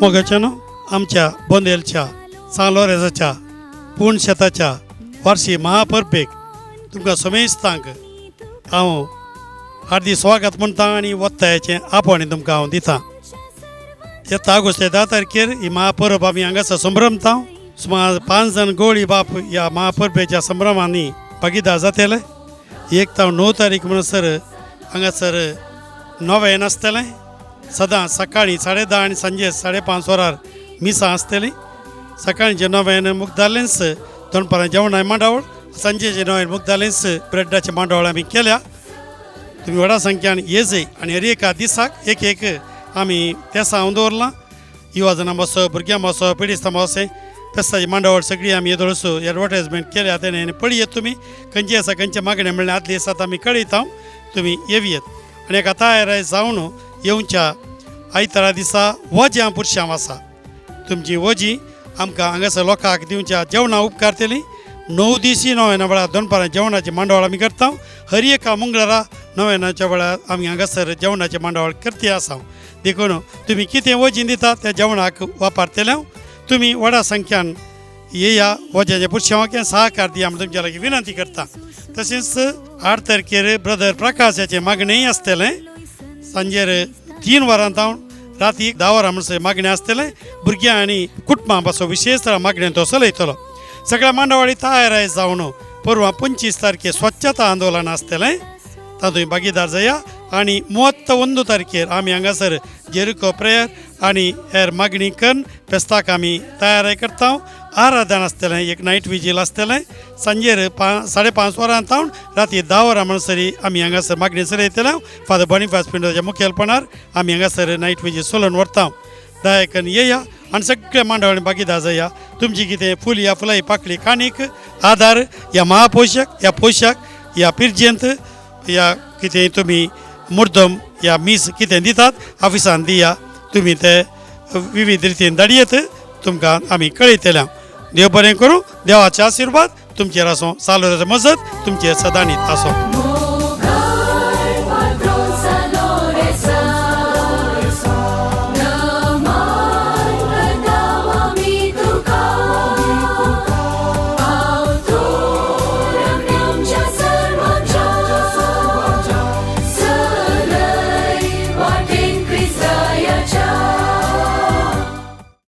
मोगाच्यानो, आमच्या बोंदेलच्या सान लोरेजाच्या पूर्ण शेताच्या वार्षिक महापरबेक तुमकां समेस्तांक हांव हार्दिक स्वागत म्हणटा आनी वत्तायाचें आपोवणें तुमकां हांव दितां. येता ऑगस्ट 10 तारखेर ही महापरब आमी हांगासर संभ्रमता. सुमार 5 जाण गोळी बाप ह्या महापरबेच्या संभ्रमांनी भागीदार जातले. 1 ताव 9 तारीख म्हणसर हांगासर नवें आसतलें. सदां सकाळीं 10:30 आनी सांजे 5:30 वरार मिसां आसतलीं. सकाळींचें नवें मुगदालेंच दनपारां जेवणां मांडावळ, सांजेचें नवें मुगदालेंच ब्रेडाचें मांडावळ आमी केल्या. तुमी व्हडा संख्यान येजय आनी हर एका दिसाक एक एक आमी तेसां दवरलां. युवा बसो, भुरग्यां बसो, पिडिस्तां बसो, फेस्ताची मांडावळ सगळी आमी येदोळसो एडवर्टायजमेंट केल्या तेणे पळयत तुमी खंयची आसा खंयचे मागणें म्हणल्यार आदले दिसात आमी कळयता, तुमी येवयेत. आनी एका तयार जावन येवच्या आयतारा दिसा वज्यां पुरशांव आसा. तुमची वजी आमकां हांगासर लोकांक दिवच्या जेवणां उपकारतलीं. 9 दिसी नव्याना वेळार दनपारां जेवणाची मांडावळ आमी करता. हर एका मंगळारा नव्यानाच्या वेळार आमी हांगासर जेवणाची मांडावळ करती आसा. देखून तुमी कितें वजीन दिता त्या जेवणाक वापरतले. तुमी व्हडा संख्यान येया, वज्याच्या पुरशांवाक सहकार दिया म्हूण तुमच्या लागीं विनंती करता. तशेंच 8 तारखेर ब्रदर प्रकाशाचें मागणेंय आसतलें. सांजेर 3 वरां जावन राती 10 वरां म्हणसर मागणें आसतलें. भुरग्यां आनी कुटुंबां पासून विशेश मागणें तो चलयतलो. सगळ्या मांडावळी तयार जावन परवां 25 तारखेर स्वच्छता आंदोलन आसतलें, तातूंत भागीदार जाया. आनी 31 तारखेर आमी हांगासर जेरिको प्रेयर आनी हेर मागणी करून फेस्ताक आमी तयार करता. आराधन आसतलें, एक नायट विजील आसतलें. सांजेर 5:30 वरां जावन राती 10 वरां म्हणसर आमी हांगासर मागणी चलयतले. फादर बॉनिफास पिंडोच्या मुखेलपणार आमी हांगासर नायट विजील चलोवन व्हरता. दयाकन येया आनी सगळे मांडावळी भागीदार जाया. तुमची कितें फूल या फुलां पाकळी काणीक आदार या महापोशक या पोशक या पिरजेंत या कितें तुमी मुर्दम या मीस कितें दितात ऑफिसान दिया, तुमी ते विविध रितीन धाडयेत, तुमकां आमी कळयतले. देव बरें करूं, देवाचे आशिर्वाद तुमचेर आसूं, सालोराचो मजत तुमचेर सदांनीत आसूं.